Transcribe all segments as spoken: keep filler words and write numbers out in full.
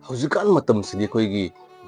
ꯍꯧꯖꯤꯛꯀꯥꯟ ꯃꯇꯝꯁꯤꯗꯤ ꯑꯩꯈꯣꯏꯒꯤ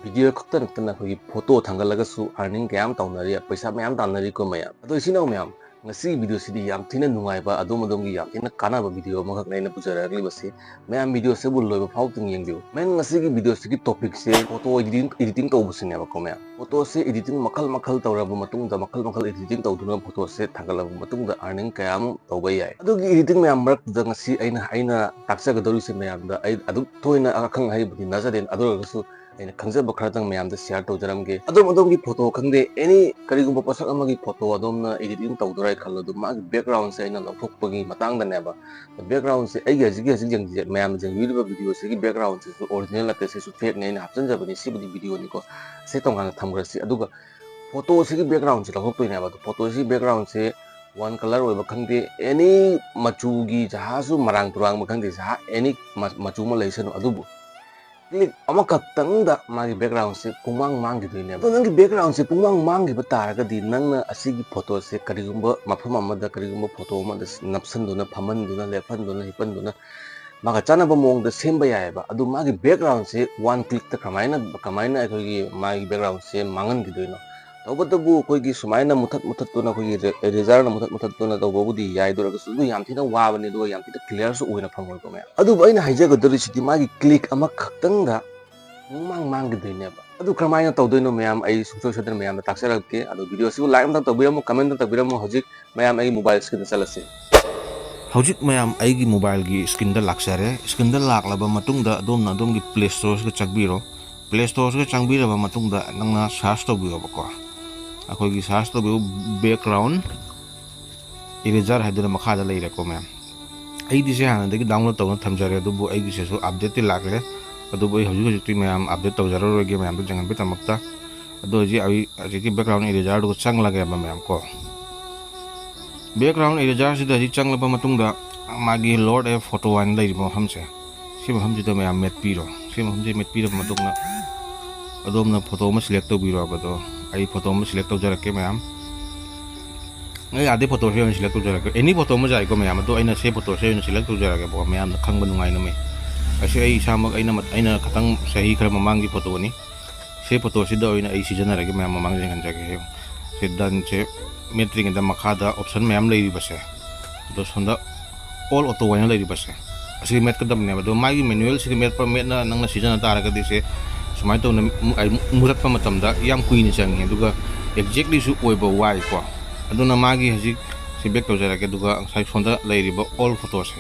video ꯈꯛꯇ ꯅꯠꯇꯅ ꯑꯩꯈꯣꯏꯒꯤ photo ꯊꯥꯡꯒꯠꯂꯒꯁꯨ earning ꯀꯌꯥ ꯑꯃ ꯇꯧꯅꯔꯤ, ꯄꯩꯁꯥ ꯃꯌꯥꯝ ꯇꯥꯟꯅꯔꯤꯀꯣ ꯃꯌꯥꯝ꯫ ꯑꯗꯣ ꯏꯆꯤꯟ ꯏꯅꯥꯎ ꯃꯌꯥꯝ, ꯉꯁꯤꯒꯤ video ꯁꯤꯗꯤ ꯌꯥꯝ ꯊꯤꯅ ꯅꯨꯡꯉꯥꯏꯕ, ꯑꯗꯣꯝ ꯑꯗꯣꯝꯒꯤ ꯌꯥꯝ ꯊꯤꯅ ꯀꯥꯟꯅꯕ video ꯑꯃꯈꯛꯅꯦ ꯑꯩꯅ ꯄꯨꯖꯔꯛꯂꯤꯕꯁꯤ꯫ ꯃꯌꯥꯝ video ꯁꯤꯕꯨ ꯂꯣꯏꯕ ꯐꯥꯎ ꯌꯦꯡꯕꯤꯌꯨ꯫ ꯃꯌꯥꯝ, ꯉꯁꯤꯒꯤ video ꯁꯤꯒꯤ topic ꯁꯦ photo editing, editing ꯇꯧꯕꯁꯤꯅꯦꯕꯀꯣ ꯃꯌꯥꯝ꯫ Photo ꯁꯦ editing ꯃꯈꯜ ꯃꯈꯜ ꯇꯧꯔꯕ ꯃꯇꯨꯡꯗ, ꯃꯈꯜ ꯃꯈꯜ editing ꯇꯧꯗꯨꯅ photo ꯁꯦ ꯊꯥꯡꯒꯠꯂꯕ ꯃꯇꯨꯡꯗ earning ꯀꯌꯥ ꯑꯃ ꯇꯧꯕ ꯌꯥꯏ꯫ ꯑꯗꯨꯒꯤ editing ꯃꯌꯥꯝ ꯃꯔꯛꯇꯨꯗ ꯉꯁꯤ ꯑꯩꯅ, ꯑꯩꯅ ꯇꯥꯛꯆꯒꯗꯧꯔꯤꯁꯦ ꯃꯌꯥꯝꯗ, ꯑꯩ ꯑꯗꯨꯛ ꯊꯣꯏꯅ ꯑꯈꯪ ꯑꯍꯩꯕꯗꯤ ꯅꯠꯆꯗꯦ, ꯑꯗꯨ ꯑꯣꯏꯔꯒꯁꯨ ꯑꯩꯅ ꯈꯪꯖꯕ ꯈꯔꯗꯪ ꯃꯌꯥꯝꯗ share ꯇꯧꯖꯔꯝꯒꯦ꯫ ꯑꯗꯣꯝ ꯑꯗꯣꯝꯒꯤ photo ꯈꯪꯗꯦ, any ꯀꯔꯤꯒꯨꯝꯕ ꯄꯣꯠꯁꯛ ꯑꯃꯒꯤ photo ꯑꯗꯣꯝꯅ editing ꯇꯧꯗꯣꯔꯦ ꯈꯜꯂꯣ, ꯑꯗꯨ ꯃꯥꯒꯤ background ꯁꯦ ꯑꯩꯅ ꯂꯧꯊꯣꯛꯄꯒꯤ ꯃꯇꯥꯡꯗꯅꯦꯕ꯫ Background ꯁꯦ ꯑꯩꯒꯤ ꯍꯧꯖꯤꯛꯀꯤ, ꯍꯧꯖꯤꯛ ꯌꯦꯡꯖ-, ꯃꯌꯥꯝꯅ ꯌꯦꯡꯕꯤꯔꯤꯕ video ꯁꯤꯒꯤ background ꯁꯤꯁꯨ original ꯅꯠꯇꯦ, ꯁꯤꯁꯨ fake ꯅꯦ, ꯑꯩꯅ ꯍꯥꯞꯆꯤꯟꯖꯕꯅꯤ, ꯁꯤꯕꯨꯗꯤ video ꯅꯤꯀꯣ꯫ ꯁꯤ ꯇꯣꯉꯥꯟꯅ ꯊꯝꯈ꯭ꯔꯁꯤ꯫ ꯑꯗꯨꯒ photo ꯁꯤꯒꯤ background ꯁꯦ ꯂꯧꯊꯣꯛꯇꯣꯏꯅꯦꯕ꯫ ꯑꯗꯣ photo ꯁꯤꯒꯤ background ꯁꯦ one colour ꯑꯣꯏꯕ ꯈꯪꯗꯦ, any ꯃꯆꯨꯒꯤ ꯖꯍꯥꯁꯨ ꯃꯔꯥꯡ ꯇꯨꯔꯥꯡꯕ ꯈꯪꯗꯦ, ꯖꯍꯥ any ꯃ-, ꯃꯆꯨ ꯑꯃ ꯂꯩꯁꯅꯨ, ꯑꯗꯨꯕꯨ click ꯑꯃꯈꯛꯇꯪꯗ ꯃꯥꯒꯤ background ꯁꯦ ꯄꯨꯡꯃꯥꯡ ꯃꯥꯡꯈꯤꯗꯣꯏꯅꯦꯕ꯫ ꯑꯗꯣ ꯅꯪꯒꯤ background ꯁꯦ ꯄꯨꯡꯃꯥꯡ ꯃꯥꯡꯈꯤꯕ ꯇꯥꯔꯒꯗꯤ, ꯅꯪꯅ ꯑꯁꯤꯒꯤ photo ꯁꯦ ꯀꯔꯤꯒꯨꯝꯕ ꯃꯐꯝ ꯑꯃꯗ, ꯀꯔꯤꯒꯨꯝꯕ photo ꯑꯃꯗ ꯅꯞꯁꯟꯗꯨꯅ, ꯐꯝꯍꯟꯗꯨꯅ, ꯂꯦꯞꯍꯟꯗꯨꯅ, ꯍꯤꯞꯍꯟꯗꯨꯅ ꯃꯥꯒ ꯆꯥꯟꯅꯕ ꯃꯑꯣꯡꯗ ꯁꯦꯝꯕ ꯌꯥꯏꯑꯕ꯫ ꯑꯗꯨ ꯃꯥꯒꯤ background ꯁꯦ one click ꯇ ꯀꯃꯥꯏꯅ, ꯀꯃꯥꯏꯅ ꯑꯩꯈꯣꯏꯒꯤ ꯃꯥꯒꯤ background ꯁꯦ ꯃꯥꯡꯍꯟꯈꯤꯗꯣꯏꯅꯣ? ꯇꯧꯕꯇꯕꯨ ꯑꯩꯈꯣꯏꯒꯤ ꯁꯨꯃꯥꯏꯅ ꯃꯨꯊꯠ ꯃꯨꯊꯠꯇꯨꯅ, ꯑꯩꯈꯣꯏꯒꯤ ꯔꯦ-, eraser ꯅ ꯃꯨꯊꯠ ꯃꯨꯊꯠꯇꯨꯅ ꯇꯧꯕꯕꯨꯗꯤ ꯌꯥꯏ, ꯑꯗꯨ ꯑꯣꯏꯔꯒꯁꯨ ꯑꯗꯨ ꯌꯥꯝ ꯊꯤꯅ ꯋꯥꯕꯅꯤ, ꯑꯗꯨꯒ ꯌꯥꯝ ꯊꯤꯅ clear ꯁꯨ ꯑꯣꯏꯅ ꯐꯪꯉꯣꯏꯀꯣ ꯃꯌꯥꯝ꯫ ꯑꯗꯨꯕꯨ ꯑꯩꯅ ꯍꯥꯏꯖꯒꯗꯧꯔꯤꯁꯤꯗꯤ ꯃꯥꯒꯤ click ꯑꯃꯈꯛꯇꯪꯗ ꯄꯨꯡꯃꯥꯡ ꯃꯥꯡꯈꯤꯗꯣꯏꯅꯦꯕ꯫ ꯑꯗꯨ ꯀꯔꯝꯍꯥꯏꯅ ꯇꯧꯗꯣꯏꯅꯣ ꯃꯌꯥꯝ, ꯑꯩ ꯁꯨꯡꯁꯣꯏ ꯁꯣꯏꯗꯅ ꯃꯌꯥꯝꯗ ꯇꯥꯛꯆꯔꯛꯀꯦ꯫ ꯑꯗꯣ video ꯁꯤꯕꯨ like ꯑꯝꯇꯪ ꯇꯧꯕꯤꯔꯝꯃꯨ, comment ꯑꯝꯇꯪ ꯇꯧꯕꯤꯔꯝꯃꯨ꯫ ꯍꯧꯖꯤꯛ ꯃꯌꯥꯝ ꯑꯩꯒꯤ mobile screen ꯗ ꯆꯠꯂꯁꯤ꯫ ꯍꯧꯖꯤꯛ ꯃꯌꯥꯝ ꯑꯩꯒꯤ mobile ꯒꯤ screen ꯗ ꯂꯥꯛꯆꯔꯦ꯫ Screen ꯗ ꯂꯥꯛꯂꯕ ꯃꯇꯨꯡꯗ ꯑꯗꯣꯝꯅ ꯑꯗꯣꯝꯒꯤ Play Store ꯁꯤꯗ ꯆꯪꯕꯤꯔꯣ꯫ Play Store ꯁꯤꯗ ꯆꯪꯕꯤꯔꯕ ꯃꯇꯨꯡꯗ ꯅꯪꯅ search ꯇꯧꯕꯤꯌꯣꯕꯀꯣ꯫ ꯑꯩꯈꯣꯏꯒꯤ search ꯇꯧꯕꯤꯌꯨ, background eraser ꯍꯥꯏꯗꯨꯅ ꯃꯈꯥꯗ ꯂꯩꯔꯦꯀꯣ ꯃꯌꯥꯝ꯫ ꯑꯩꯗꯤ ꯁꯤ ꯍꯥꯟꯅꯗꯒꯤ download ꯇꯧꯗꯨꯅ ꯊꯝꯖꯔꯦ, ꯑꯗꯨꯕꯨ ꯑꯩꯒꯤꯁꯤꯁꯨ update ꯇꯤ ꯂꯥꯛꯂꯦ꯫ ꯑꯗꯨꯕꯨ ꯑꯩ ꯍꯧꯖꯤꯛ ꯍꯧꯖꯤꯛꯇꯤ ꯃꯌꯥꯝ update ꯇꯧꯖꯔꯔꯣꯏꯒꯦ ꯃꯌꯥꯝꯗ ꯌꯦꯡꯍꯟꯕꯒꯤꯗꯃꯛꯇ꯫ ꯑꯗꯣ ꯍꯧꯖꯤꯛ ꯑꯩ ꯍꯧꯖꯤꯛꯀꯤ background eraser ꯗꯨꯒ ꯆꯪꯂꯒꯦꯕ ꯃꯌꯥꯝ ꯀꯣ꯫ Background eraser ꯁꯤꯗ ꯍꯧꯖꯤꯛ ꯆꯪꯂꯕ ꯃꯇꯨꯡꯗ ꯃꯥꯒꯤ load a photo ꯍꯥꯏꯅ ꯂꯩꯔꯤꯕ ꯃꯐꯝꯁꯦ, ꯁꯤ ꯃꯐꯝꯁꯤꯗ ꯃꯌꯥꯝ ꯃꯦꯠꯄꯤꯔꯣ꯫ ꯁꯤ ꯃꯐꯝꯁꯤ ꯃꯦꯠꯄꯤꯔꯕ ꯃꯇꯨꯡꯗ ꯑꯗꯣꯝꯅ photo ꯑꯃ select ꯇꯧꯕꯤꯔꯣ ꯍꯥꯏꯕꯗꯣ꯫ ꯑꯩ photo ꯑꯃ select ꯇꯧꯖꯔꯛꯀꯦ ꯃꯌꯥꯝ꯫ ꯑꯩ ꯑꯥꯗꯩ photo ꯁꯦ ꯑꯣꯏꯅ select ꯇꯧꯖꯔꯛꯀꯦ꯫ Any photo ꯑꯃ ꯌꯥꯏꯀꯣ ꯃꯌꯥꯝ, ꯑꯗꯣ ꯑꯩꯅ ꯁꯤ photo ꯁꯦ ꯑꯣꯏꯅ select ꯇꯧꯖꯔꯛꯀꯦꯕꯀꯣ, ꯃꯌꯥꯝꯅ ꯈꯪꯕ ꯅꯨꯡꯉꯥꯏꯅꯕ꯫ ꯑꯁꯤ ꯑꯩ ꯏꯁꯥꯃꯛ ꯑꯩꯅ ꯃꯠ-, ꯑꯩꯅ ꯈꯇꯪ ꯆꯍꯤ ꯈꯔ ꯃꯃꯥꯡꯒꯤ ꯐꯣꯇꯣꯅꯤ꯫ ꯁꯤ ꯐꯣꯇꯣꯁꯤꯗ ꯑꯣꯏꯅ ꯑꯩ ꯁꯤꯖꯤꯟꯅꯔꯒꯦ ꯃꯌꯥꯝ ꯃꯃꯥꯡ ꯌꯦꯡꯍꯟꯖꯒꯦ꯫ ꯁꯤ ꯗꯟꯁꯦ ꯃꯦꯠꯇ꯭ꯔꯤꯉꯩꯗ ꯃꯈꯥꯗ ꯑꯣꯞꯁꯟ ꯃꯌꯥꯝ ꯂꯩꯔꯤꯕꯁꯦ, ꯑꯗꯣ ꯁꯣꯝꯗ ꯑꯣꯜ ꯑꯣꯇꯣ ꯍꯥꯏꯅ ꯂꯩꯔꯤꯕꯁꯦ, ꯑꯁꯤ ꯃꯦꯠꯀꯗꯕꯅꯦꯕ꯫ ꯑꯗꯣ ꯃꯥꯒꯤ ꯃꯦꯅꯨꯋꯦꯜꯁꯤꯒ ꯃꯦꯠꯄ, ꯃꯦꯠꯅ ꯅꯪꯅ ꯁꯤꯖꯤꯟꯅ ꯇꯥꯔꯒꯗꯤ ꯁꯦ ꯁꯨꯃꯥꯏꯅ ꯇꯧꯅ ꯃꯨ-, ꯑꯩ ꯃꯨꯔꯠꯄ ꯃꯇꯝꯗ ꯌꯥꯝ ꯀꯨꯏꯅ ꯆꯪꯉꯤ, ꯑꯗꯨꯒ ꯑꯦꯛꯖꯦꯛꯂꯤꯁꯨ ꯑꯣꯏꯕ ꯋꯥꯏꯀꯣ꯫ ꯑꯗꯨꯅ ꯃꯥꯒꯤ ꯍꯧꯖꯤꯛ ꯁꯤ ꯕꯦꯛ ꯇꯧꯖꯔꯒꯦ, ꯑꯗꯨꯒ ꯉꯁꯥꯏ ꯁꯣꯝꯗ ꯂꯩꯔꯤꯕ ꯑꯣꯜ ꯐꯣꯇꯣꯁꯦ,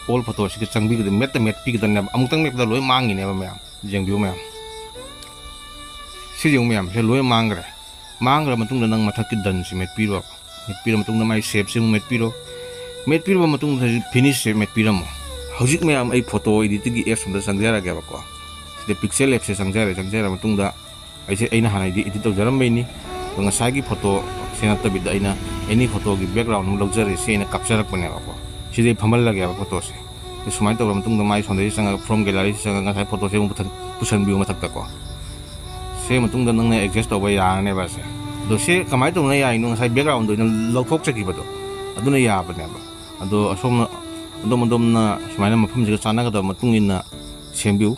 ꯑꯣꯜ ꯐꯣꯇꯣꯁꯤꯒ ꯆꯪꯕꯤꯒꯗꯕ, ꯃꯦꯠꯇ ꯃꯦꯠꯄꯤꯒꯗꯕꯅꯦꯕ꯫ ꯑꯃꯨꯛꯇꯪ ꯃꯦꯠꯄꯗ ꯂꯣꯏ ꯃꯥꯡꯉꯤꯅꯦꯕ ꯃꯌꯥꯝ꯫ ꯌꯦꯡꯕꯤꯌꯨ ꯃꯌꯥꯝ, ꯁꯤ ꯌꯦꯡꯉꯨ ꯃꯌꯥꯝ, ꯁꯤ ꯂꯣꯏ ꯃꯥꯡꯈ꯭ꯔꯦ꯫ ꯃꯥꯡꯈ꯭ꯔ ꯃꯇꯨꯡꯗ ꯅꯪ ꯃꯊꯛꯀꯤ ꯗꯟꯁꯤ ꯃꯦꯠꯄꯤꯔꯣ꯫ ꯃꯦꯠꯄꯤꯔ ꯃꯇꯨꯡꯗ ꯃꯥꯒꯤ ꯁꯦꯞꯁꯤ ꯑꯃꯨꯛ ꯃꯦꯠꯄꯤꯔꯣ꯫ ꯃꯦꯠꯄꯤꯔꯕ ꯃꯇꯨꯡꯗ ꯍꯧꯖꯤꯛ ꯐꯤꯅꯤꯁꯁꯦ ꯃꯦꯠꯄꯤꯔꯝꯃꯣ꯫ ꯍꯧꯖꯤꯛ ꯃꯌꯥꯝ ꯑꯩ ꯐꯣꯇꯣ ꯏꯗꯤꯠꯇꯤꯡꯒꯤ ꯑꯦꯞꯁ ꯑꯝꯗ ꯆꯪꯖꯔꯒꯦꯕꯀꯣ꯫ ꯁꯤꯗ ꯄꯤꯛꯁꯦꯜ ꯂꯦꯞꯁꯦ ꯆꯪꯖꯔꯦ꯫ ꯆꯪꯖꯔ ꯃꯇꯨꯡꯗ ꯑꯩꯁꯦ, ꯑꯩꯅ ꯍꯥꯟꯅ ꯏꯗꯤꯠ, ꯏꯗꯤꯠ ꯇꯧꯖꯔꯝꯕꯩꯅꯤ꯫ ꯑꯗꯣ ꯉꯁꯥꯏꯒꯤ ꯐꯣꯇꯣꯁꯦ ꯅꯠꯇꯕꯤꯗ ꯑꯩꯅ ꯑꯦꯅꯤ ꯐꯣꯇꯣꯒꯤ ꯕꯦꯛꯒ꯭ꯔꯥꯎꯟ ꯑꯃ ꯂꯧꯖꯔꯦ, ꯁꯤ ꯑꯩꯅ ꯀꯥꯞꯆꯔꯛꯄꯅꯦꯕꯀꯣ꯫ ꯁꯤꯗꯩ ꯐꯝꯍꯜꯂꯒꯦꯕ ꯐꯣꯇꯣꯁꯦ꯫ ꯑꯗꯣ ꯁꯨꯃꯥꯏꯅ ꯇꯧꯔ ꯃꯇꯨꯡꯗ ꯃꯥꯏ ꯁꯣꯝꯗꯒꯤ ꯆꯪꯉꯒ ꯐ꯭ꯔꯣꯝ ꯒꯦꯂꯔꯤꯁꯤ ꯆꯪꯉꯒ ꯉꯁꯥꯏ ꯐꯣꯇꯣꯁꯦ ꯑꯃꯨꯛ ꯄꯨꯊꯟ-, ꯄꯨꯁꯟꯕꯤꯌꯨ ꯃꯊꯛꯇꯀꯣ꯫ ꯁꯤ ꯃꯇꯨꯡꯗ ꯅꯪꯅ ꯑꯦꯗꯖꯁ ꯇꯧꯕ ꯌꯥꯔꯅꯦꯕ ꯑꯁꯦ꯫ ꯑꯗꯣ ꯁꯤ ꯀꯃꯥꯏꯅ ꯇꯧꯅ ꯌꯥꯔꯤꯅꯣ? ꯉꯁꯥꯏ ꯕꯦꯛꯒ꯭ꯔꯥꯎꯟꯗꯣ ꯑꯩꯅ ꯂꯧꯊꯣꯛꯆꯈꯤꯕꯗꯣ, ꯑꯗꯨꯅ ꯌꯥꯕꯅꯦꯕ꯫ ꯑꯗꯣ ꯑꯁꯣꯝꯅ ꯑꯗꯣꯝ ꯑꯗꯣꯝꯅ ꯁꯨꯃꯥꯏꯅ ꯃꯐꯝꯁꯤꯒ ꯆꯥꯟꯅꯒꯗꯕ ꯃꯇꯨꯡ ꯏꯟꯅ ꯁꯦꯝꯕꯤꯌꯨ꯫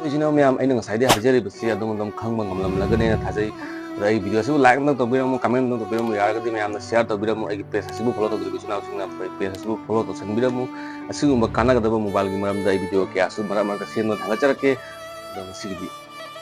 ꯏꯆꯤꯟ ꯏꯅꯥꯎ ꯃꯌꯥꯝ, ꯑꯩꯅ ꯉꯁꯥꯏꯗꯩ ꯍꯥꯏꯖꯔꯤꯕꯁꯤ ꯑꯗꯣꯝ ꯑꯗꯣꯝ ꯈꯪꯕ ꯉꯝꯂꯝꯂꯒꯅꯦꯅ ꯊꯥꯖꯩ꯫ ꯑꯗꯣ ꯑꯩ ꯚꯤꯗꯤꯑꯣ ꯑꯁꯤꯕꯨ ꯂꯥꯏꯛ ꯑꯝꯇꯪ ꯇꯧꯕꯤꯔꯝꯃꯨ, ꯀꯃꯦꯟ ꯑꯝꯇꯪ ꯇꯧꯕꯤꯔꯝꯃꯨ, ꯌꯥꯔꯒꯗꯤ ꯃꯌꯥꯝꯅ ꯁꯤꯌꯥꯔ ꯇꯧꯕꯤꯔꯝꯃꯨ꯫ ꯑꯩꯒꯤ ꯄꯦꯖ ꯑꯁꯤꯕꯨ ꯐꯣꯂꯣ ꯇꯧꯗ꯭ꯔꯤꯕ ꯏꯆꯤꯟ ꯏꯅꯥꯎꯁꯤꯡꯅ ꯑꯩꯈꯣꯏ ꯄꯦꯖ ꯑꯁꯤꯕꯨ ꯐꯣꯂꯣ ꯇꯧꯁꯟꯕꯤꯔꯝꯃꯨ꯫ ꯑꯁꯤꯒꯨꯝꯕ ꯀꯥꯟꯅꯒꯗꯕ ꯃꯣꯕꯥꯏꯜꯒꯤ ꯃꯔꯝꯗ ꯑꯩ ꯚꯤꯗꯤꯑꯣ ꯀꯌꯥꯁꯨ ꯃꯔꯛ ꯃꯔꯛꯇ ꯁꯦꯝꯗꯨꯅ ꯊꯥꯒꯠꯆꯔꯛꯀꯦ꯫ ꯑꯗꯣ ꯉꯁꯤꯒꯤꯗꯤ